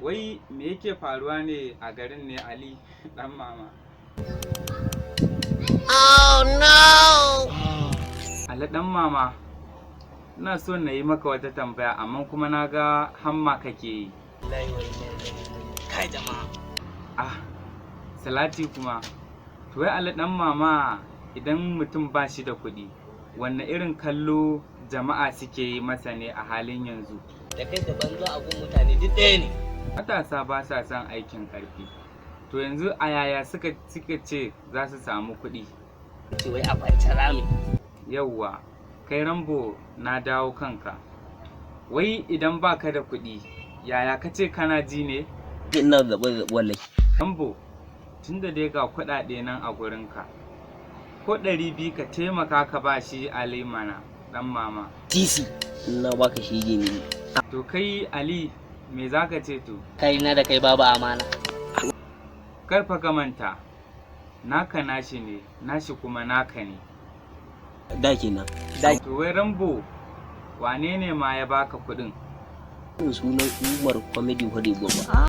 Wai me yake faruwa ne a garin ne, Ali dan mama? Oh no! Ali dan mama, ina so na yi maka wata tambaya, amma kuma na ga hamma kake yi. Wallahi wa inna ilaihi. Kai jama'a. Ah, salati kuma. To wai Ali dan mama, idan mutum ba shi da kuɗi, wanne irin kallo jama'a suke yi masa ne a halin yanzu? Da kai da banza a gun mutane duk ɗaya ne. Matasa ba sa son aikin ƙarfi. To yanzu a yaya suka ce za su samu kuɗi? Ce wai a kwance rami. Yauwa, kai Rambo, na dawo kanka. Wai idan baka da kuɗi, yaya ka ce kana ji ne? Ina zaɓe zaɓe wallahi. Rambo, tunda dai ga kuɗaɗe nan a gurinka, ko 200 ka taimaka ka ba shi Ali mana, ɗan mama. Tisi ina baka shege ne. To kai Ali, me za ka ce to? Kai na da kai babu amana. Kar fa ka manta, naka nashi ne, nashi kuma naka ne. Da kenan. To wai Rambo, wane ne ma ya baka kuɗin? Sunan Umar Comedy Hode Gobe.